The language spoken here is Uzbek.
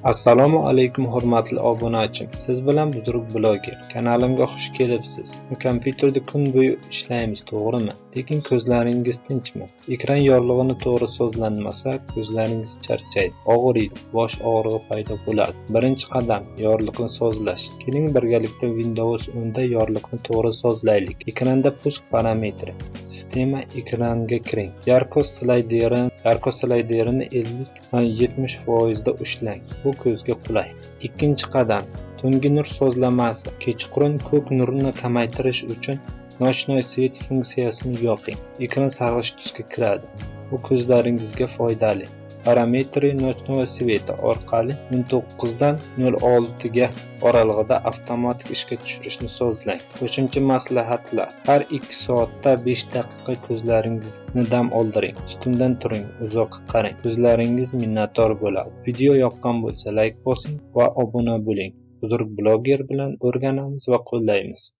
Assalomu alaykum, hurmatli obunachim. Siz bilan Buzruk bloger. Kanalimga xush kelibsiz. Kompyuterda kun bo'yi ishlaymiz, to'g'rimi? Lekin ko'zlaringiz tinchmi? Ekran yorug'lig'i to'g'ri sozlanmasa, ko'zlaringiz charchaydi, og'riydi, bosh og'rig'i paydo bo'ladi. Birinchi qadam: yorug'likni sozlash. Keling, birgalikda Windows 10 da yorug'likni to'g'ri sozlaylik. Ekranda "Пуск", "Параметры", "Система", ekranga kiring. Яркость slayderini 50-70% da ushlang. Bu ko'zga qulay. Ikkinchi qadam: tungi nur sozlamasi. Kechqurun ko'k nurni kamaytirish uchun "Ночной свет" funksiyasini yoqing. Ekran sarg'ish tusga kiradi. Bu ko'zlaringizga foydali. "Параметры ночного света" orqali 19 dan 06 ga oralig'ida avtomatik ishga tushirishni sozlang. Qo'shimcha maslahatlar: har 2 soatda 5 daqiqa ko'zlaringizni dam oldiring. Ustundan turing, uzoqqa qarang. Ko'zlaringiz minnatdor bo'ladi. Video yoqqan bo'lsa, layk bosing va obuna bo'ling. Buzruk bloger bilan o'rganamiz va qo'llaymiz.